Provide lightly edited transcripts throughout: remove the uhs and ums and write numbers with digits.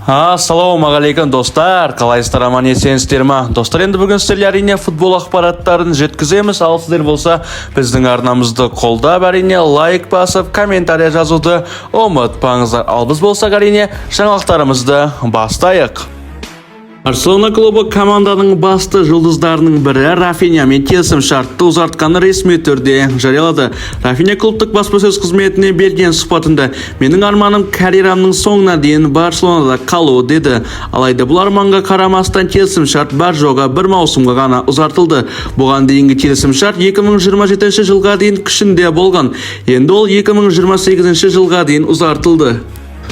Ассалаумағалейкум, достар! Қалайсыздар, аман есенсіздер ма, достар? Енді бүгін сіздерге, әрине, футбол ақпараттарын жеткіземіз. Ал сіздер болса, біздің арнамызды қолдап, әрине, лайк басып, комментарий жазуды ұмытпаңыздар. Ал біз болсақ, әрине, жаңалықтарымызды бастайық. Барселона клубы команданың басты жұлдыздарының бірі Рафинямен келісім шартты ұзартқанын ресми түрде жариялады. Рафиня клубтық баспасөз қызметіне берген сұхбатында: "Менің арманым карьерамның соңына дейін Барселонада қалу", – деді. Алайда бұл арманға қарамастан, келісім шарт бар жоғы бір маусымға ғана ұзартылды. Бұған дейінгі келісім шарт 2027 жылға дейін күшінде болған. Енді ол 2028 жылға дейін ұзартылды.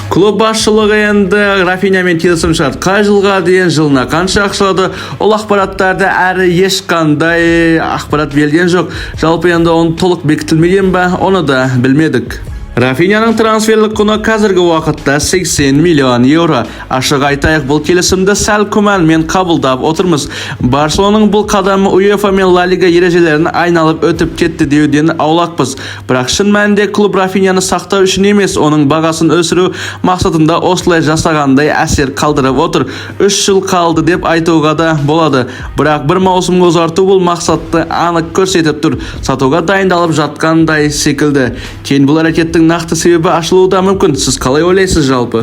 Клуб басшылығы енді Рафинямен келісім шарт қай жылға дейін, жылына қанша ақша алады, ол ақпараттарды әрі ешқандай ақпарат берген жоқ. Жалпы енді оны толық бекітілмеген ба, оны да білмедік. Рафиняның трансферлік құны қазіргі уақытта 80 миллион еуро. Ашық айтайық, бұл келісімді сәл күмәнмен қабылдап отырмыз. Барселонаның бұл қадамы УЕФА мен Ла Лига ережелерін айналып өтіп кетті деуден аулақпыз. Бірақ шын мәнінде клуб Рафиняны сақтау үшін емес, оның бағасын өсіру мақсатында осылай жасағандай әсер қалдырып отыр. 3 жыл қалды деп айтуға да болады. Бірақ бір маусымға ұзарту бұл мақсатты анық көрсетіп тұр. Сатуға дайындалып жатқандай секілді. Кейін бұл әрекеттің нақты себебі ашылуы да мүмкін. Сіз қалай ойлайсыз жалпы?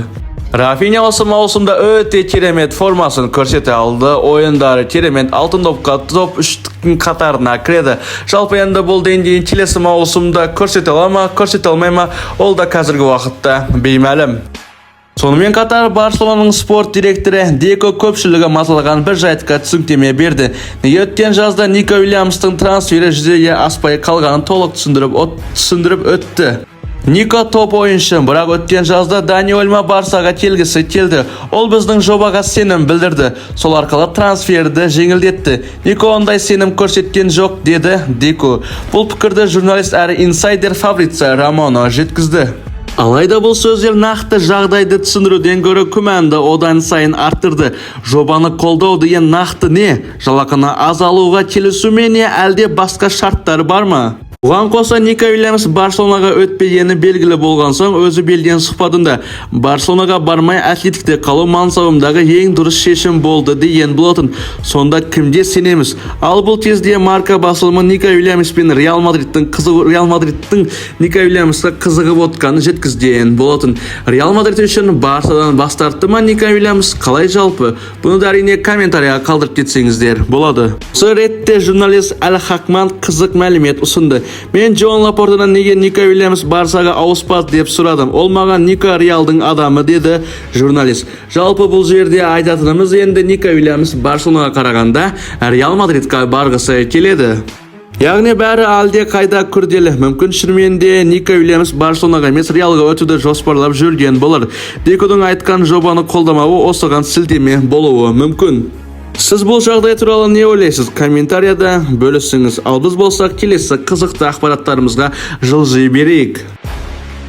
Рафиня осы маусымда өте керемет формасын көрсете алды. Ойындары керемет, алтын допқа топ үштіктің қатарына кіреді. Жалпы енді бұл деңгейін келесі маусымда көрсете ала ма, көрсете алмай ма, ол да қазіргі уақытта беймәлім. Сонымен қатар Барселонаның спорт директоры Деко көпшілігі мазалаған бір жайтқа түсініктеме берді. Неге өткен жазда Нико Уильямстың трансфері жүзеге аспай қалғанын толық түсіндіріп өтті. Нико топ ойыншы, бірақ өткен жазда Дани Ольмо Барсаға келгісі келді. Ол біздің жобаға сенім білдірді. Сол арқылы трансферді жеңілдетті. Нико ондай сенім көрсеткен жоқ, деді Деко. Бұл пікірді журналист әрі инсайдер Фабрицио Романо жеткізді. Алайда бұл сөздер нақты жағдайды түсіндіруден гөрі күмәнді одан сайын арттырды. Жобаны қолдау деген нақты не? Жалақыны аз алуға келісу ме, не әлде басқа шарттар бар ма? Бұған қоса, Нико Уильямс Барселонаға өтпегені белгілі болған соң, өзі берген сұхбатында: "Барселонаға бармай, Атлетикте қалу мансабымдағы ең дұрыс шешім болды", – деген болатын. Сонда кімге сенеміз? Ал бұл кезде Марка басылымы Нико Уильямс пен Реал Мадридтің қызығы Реал Мадридтің Нико Уильямсқа қызығып отқанын жеткізген болатын. Реал Мадрид үшін Барсадан бас тартты ма Нико Уильямс? Қалай жалпы? Бұны да, әрине, комментарияға қалдырып кетсеңіздер болады. Осы ретте журналист Әл Хакман қызық мәлімет ұсынды. "Мен Джоан Лапортадан неге Нико Уильямс Барсаға ауыспады деп сұрадым. Ол маған: 'Нико Реалдың адамы'", – деді журналист. Жалпы бұл жерде айтатынымыз, енді Нико Уильямс Барселонаға қарағанда Реал Мадридқа барғысы келеді. Яғни бәрі әлде қайда күрделі. Мүмкін, шынымен де Нико Уильямс Барселонаға емес, Реалға өтуді жоспарлап жүрген болар. Деконың айтқан жобаны қолдамауы осыған сілтеме болуы мүмкін. Сіз бұл жағдай туралы не ойлайсыз? Комментарияда бөлісіңіз. Ал біз болсақ, келесі қызықты ақпараттарымызға жылжи берейік.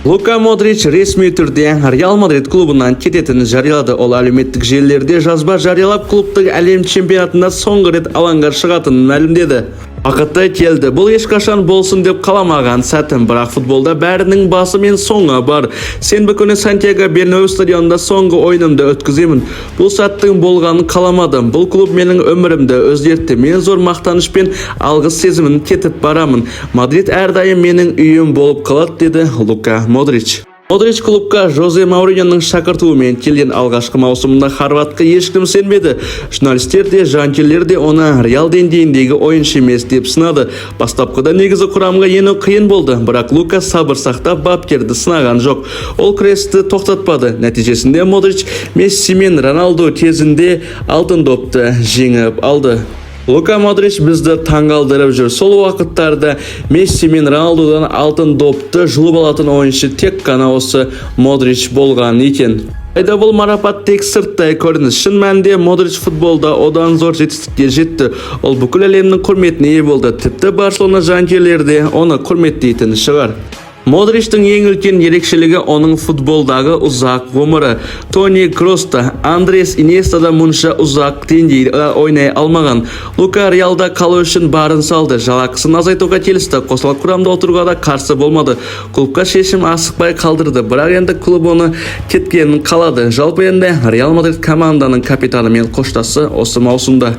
Лука Модрич ресми түрде Реал Мадрид клубынан кететінін жариялады. Ол әлеуметтік желілерде жазба жариялап, клубтың әлем чемпионатында соңғы рет алаңға шығатынын мәлімдеді. "Уақыты келді. Бұл ешқашан болсын деп қаламаған сәтім, бірақ футболда бәрінің басы мен соңы бар. Сенбі күні Сантьяго Бернабеу стадионында соңғы ойынымды өткіземін. Бұл сәттің болғанын қаламадым. Бұл клуб менің өмірімді өзгертті. Мен зор мақтанышпен, алғыс сезімін кетіп барамын. Мадрид әрдайым менің үйім болып қалады", – деді Лука Модрич. Модрич клубқа Жозе Мауриньоның шақыртуымен келген. Алғашқы маусымында хорватқа ешкім сенбеді. Журналистер де, жанкүйерлер де оны Реал деңгейіндегі ойыншы емес деп сынады. Бастапқыда негізі құрамға ену қиын болды, бірақ Лука сабыр сақтап, бапкерді сынаған жоқ. Ол күресті тоқтатпады. Нәтижесінде Модрич Месси мен Роналду кезінде алтын допты жеңіп алды. Лука Модрич бізді таңғалдырып жүр. Сол уақыттарда Месси мен Роналдудан алтын допты жұлып алатын ойыншы тек қана осы Модрич болған екен. Алайда бұл марапат тек сырттай көрініс. Шын мәнінде Модрич футболда одан зор жетістікке жетті. Ол бүкіл әлемнің құрметіне ие болды. Тіпті Барселона жанкүйерлері де оны құрметтейтін шығар. Модричтің ең үлкен ерекшелігі – оның футболдағы ұзақ ғұмыры. Тони Кросс та, Андрес Иньеста да мұнша ұзақ деңгейде ойнай алмаған. Лука Реалда қалу үшін барын салды. Жалақысын азайтуға келісті. Қосалқы құрамда отыруға да қарсы болмады. Клубқа шешім асықпай қалдырды. Бірақ енді клуб оны кеткенін қалады. Жалпы енді Реал Мадрид команданың капитанымен қоштасты осы маусымда.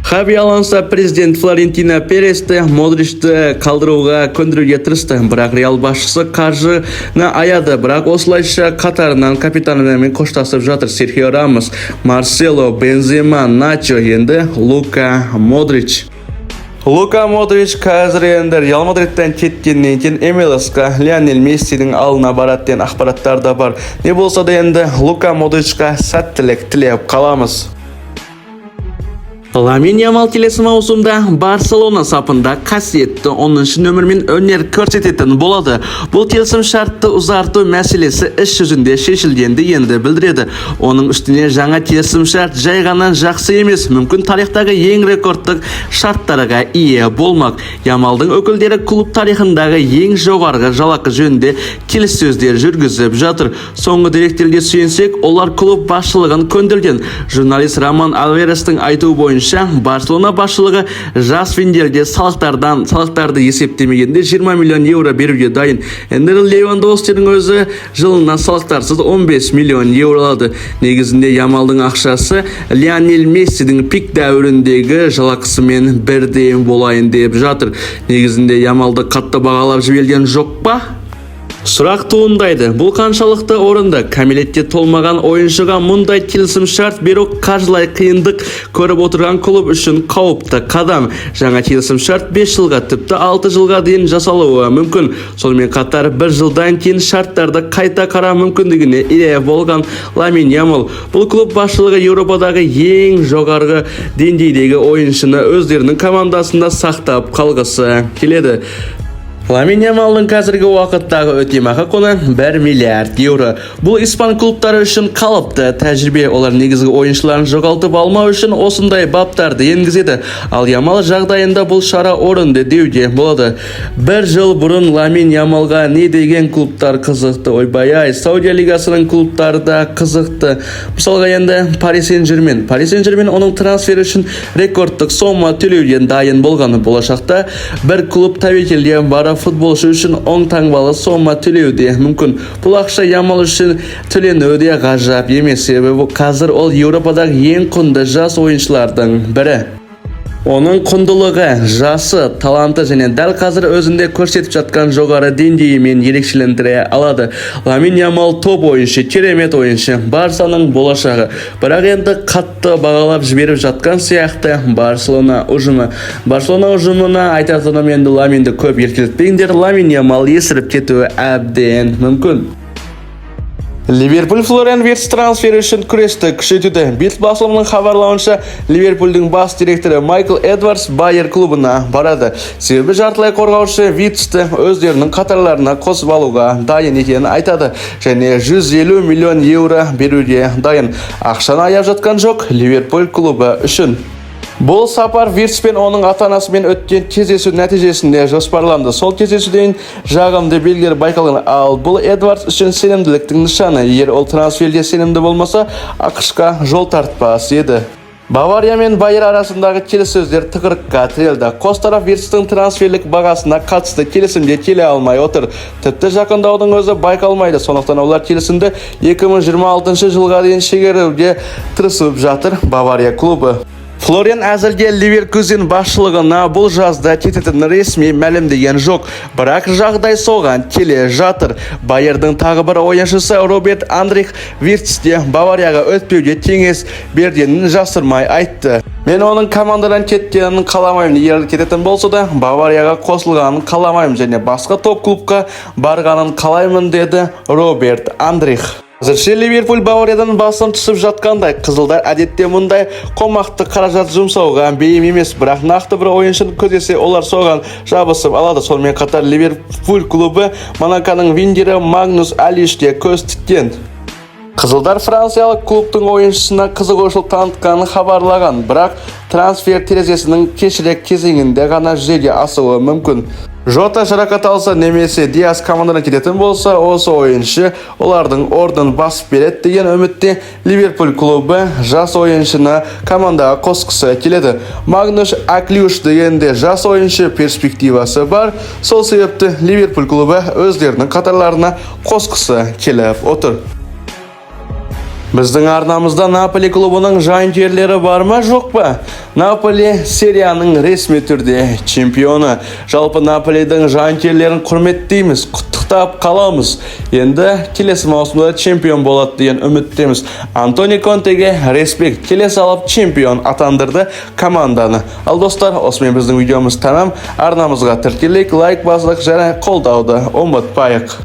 Хаби Алонсо президент Флорентино Пересті Модричті қалдыруға көндіруге тырысты, бірақ Реал басшысы қаржыны аяды. Бірақ осылайша қатарынан капитанымен қоштасып жатыр Серхио Рамос, Марсело, Бензема, Начо, енді Лука Модрич. Лука Модрич қазір енді Реал Мадридтен кеткеннен кейін МЛС-қа Лионель Мессидің алдына барады деген ақпараттар да бар. Не болса да, енді Лука Модричқа сәттілік тілеп қаламыз. Ламин Ямал келесі маусымда Барселона сапында қасиетті 10 нөмірмен өнер көрсететін болады. Бұл келісім шартты ұзарту мәселесі іс жүзінде шешілгенді енді білдіреді. Оның үстіне жаңа келісім шарт жай ғана жақсы емес, мүмкін, тарихтағы ең рекордтық шарттарға ие болмақ. Ямалдың өкілдері клуб тарихындағы ең жоғарғы жалақы жөнінде келіссөздер жүргізіп жатыр. Соңғы деректерге сүйенсек, олар клуб басшылығын көндірген. Журналист Роман Альварестің айтуы бойынша, Барселона басшылығы жас вингерге салықтарды есептемегенде 20 миллион евро беруге дайын. Енді Левандовскийдің өзі жылына салықтарсыз 15 миллион евро алады. Негізінде Ямалдың ақшасы Лионель Мессидің пик дәуіріндегі жалақысымен бірдей болайын деп жатыр. Негізінде Ямалды қатты бағалап жіберген жоқ па? Сұрақ туындайды. Бұл қаншалықты орынды? Кәмелетке толмаған ойыншыға мұндай келісім шарт беру қаржылай қиындық көріп отырған клуб үшін қауіпті қадам. Жаңа келісім шарт 5 жылға, тіпті 6 жылға дейін жасалуы мүмкін. Сонымен қатар бір жылдан кейін шарттарды қайта қарау мүмкіндігіне ие болған Ламин Ямал. Бұл клуб басшылығы Еуропадағы ең жоғарғы деңгейдегі ойыншыны өздерінің командасында сақтап қалғысы келеді. Ламин Ямалдың қазіргі уақыттағы өтемақы құны 1 миллиард евро. Бұл испан клубтары үшін қалыпты тәжірибе. Олар негізгі ойыншыларын жоғалтып алмау үшін осындай баптарды енгізеді. Ал Ямал жағдайында бұл шара орынды деуге болады. Бір жыл бұрын Ламин Ямалға не деген клубтар қызықты. Ойбай-ай, Саудия лигасының клубтары да қызықты. Мысалға енді Пари Сен-Жермен. Пари Сен-Жермен оның трансфері үшін рекордтық сома төлеуден дайын болған. Болашақта бір клуб тәуекелге барып, футболшы үшін оң таңбалы сома төлеуі де мүмкін. Бұл ақша Ямал үшін төленуі де ғажап емес, себебі қазір ол Еуропадағы ең құнды жас ойыншылардың бірі. Оның құндылығы, жасы, таланты және дәл қазір өзінде көрсетіп жатқан жоғары деңгейімен ерекшелендіре алады. Ламин Ямал топ ойыншы, керемет ойыншы, Барсаның болашағы. Бірақ енді қатты бағалап жіберіп жатқан сияқты Барселона ұжымы. Барселона ұжымына айтатыным: енді Ламинді көп еркелетпеңдер, Ламин Ямал есіріп кетуі әбден мүмкін. Ливерпуль Флориан Вирц трансфері үшін күресті күшейтуде. Бильд басылымының хабарлауынша, Ливерпульдің бас директоры Майкл Эдвардс Байер клубына барады. Себебі жартылай қорғаушы Вирцті өздерінің қатарларына қосып алуға дайын екенін айтады және 150 миллион евро беруге дайын. Ақшаны аяп жатқан жоқ Ливерпуль клубы үшін. Бұл сапар Вирц пен оның ата-анасымен өткен кездесу нәтижесінде жоспарланды. Сол кездесуден жағымды белгілер байқалған. Ал бұл Эдвардс үшін сенімділіктің нышаны. Егер ол трансферге сенімді болмаса, АҚШ-қа жол тартпас еді. Бавария мен Байер арасындағы келіссөздер тығырыққа тірелді. Қос тарап Вирцтің трансферлік бағасына қатысты келісімге келе алмай отыр. Тіпті жақындаудың өзі байқалмайды. Сондықтан олар келісімді 2026 жылға дейін шегеруге тырысып жатыр Бавария клубы. Флориан әзірге Ливеркузен басшылығына бұл жазда кететінін ресми мәлімдеген жоқ, бірақ жағдай соған келе жатыр. Байердің тағы бір ойыншысы Роберт Андрих Вирцте Баварияға өтпеуге кеңес бергенін жасырмай айтты. Мен оның командадан кеткенін қаламаймын. Егер кететін болса да, Баварияға қосылғанын қаламаймын және басқа топ клубқа барғанын қалаймын, деді Роберт Андрих. Әзірше Ливерпуль Бавариядан басым түсіп жатқандай. Қызылдар әдетте мұндай қомақты қаражат жұмсауға бейім емес, бірақ нақты бір ойыншыны көздесе, олар соған жабысып алады. Сонымен қатар Ливерпуль клубы Монаконың вингері Магнус Алишке көз тіккен. Қызылдар франциялық клубтың ойыншысына қызығушылық танытқанын хабарлаған, бірақ трансфер терезесінің кешірек кезеңінде ғана жүзеге асуы мүмкін. Жота жарақат алса немесе Диас командадан кететін болса, осы ойыншы олардың орнын басып береді деген үмітте Ливерпуль клубы жас ойыншыны командаға қосқысы келеді. Магнуш Аклюш дегенде жас ойыншы, перспективасы бар. Сол себепті Ливерпуль клубы өздерінің қатарларына қосқысы келіп отыр. Біздің арнамызда Наполи клубының жанкүйерлері бар ма, жоқ па? Наполи – серияның ресми түрде чемпионы. Жалпы Наполидің жанкүйерлерін құрметтейміз, құттықтап қаламыз. Енді келесі маусымда чемпион болады деген үміттеміз. Антони Контеге респект, келе салып чемпион атандырды команданы. Ал достар, осымен біздің видеомыз тәмам. Арнамызға тіркелейік, лайк басып және қолдауды ұмытпайық.